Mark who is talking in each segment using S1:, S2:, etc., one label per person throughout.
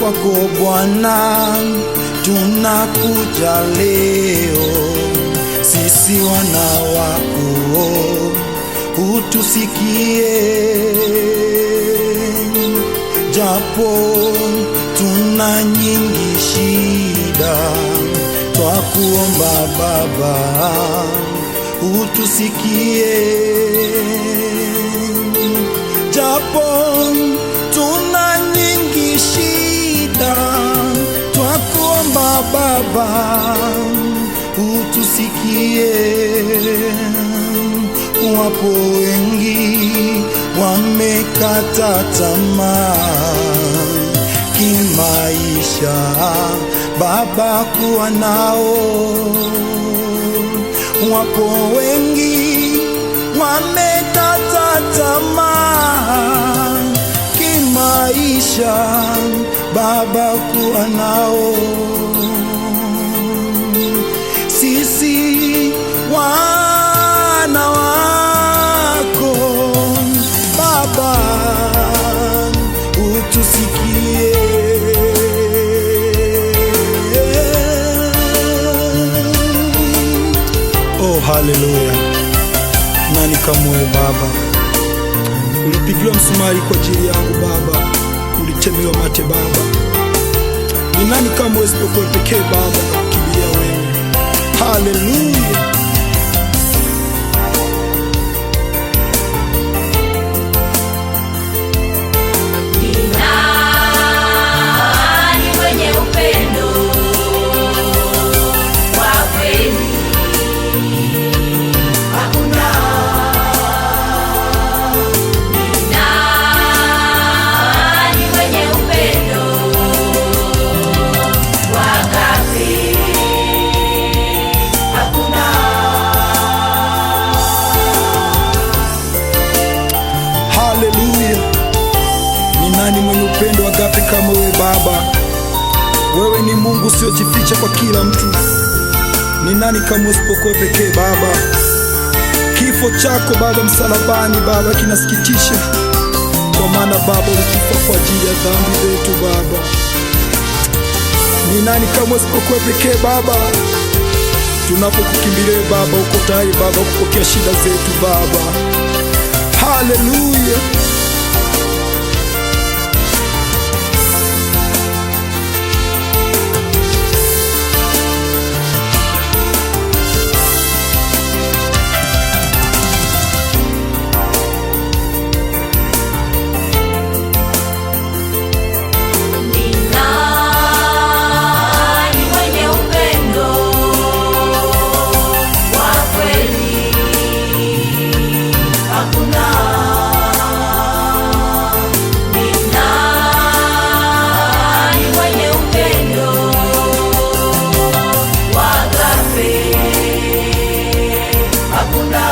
S1: Kwako Bwana tunakuja leo, sisi wana wako utusikie, japo tuna nyingi shida, twakuomba Baba utusikie, japo tuna nyingi shida, twakuomba Baba utusikie. Wapo wengi wamekata tamaa kimaisha, Baba kuwa nao. Wapo wengi wamekata tamaa kimaisha, Baba kuwa nao. Sisi wana wako Baba utusikie. Oh, haleluya! Nani kama wewe Baba? Ulipigiwa msumari kwa ajili yangu Baba, ulitemewa mate Baba. Ni nani kama wewe isipokuwa pekee Baba, na kukimbilia wewe? Haleluya!
S2: Ni nani mwenye upendo wa kweli? Hakuna. Ni nani mwenye upendo wa agape? Hakuna.
S1: Haleluya! Ni nani mwenye upendo agape kama wewe Baba? Wewe ni Mungu usiojificha kwa kila mtu. Ni nani kama usipokuwa pekee Baba? Kifo chako Baba msalabani Baba kinasikitisha, kwa maana Baba ulikufa kwa ajili ya dhambi zetu Baba. Ni nani kama usipokuwa pekee Baba? Tunapokukimbilia Baba, uko tayari Baba kupokea shida zetu Baba. Haleluya!
S2: Ni nani mwenye upendo wa kweli? Hakuna. Ni nani mwenye upendo wa agape? Hakuna.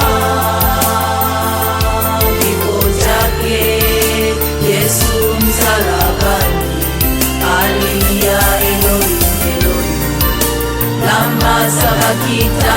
S2: Kifo chake Yesu msalabani, alia Eloi Eloi lama sabakitani.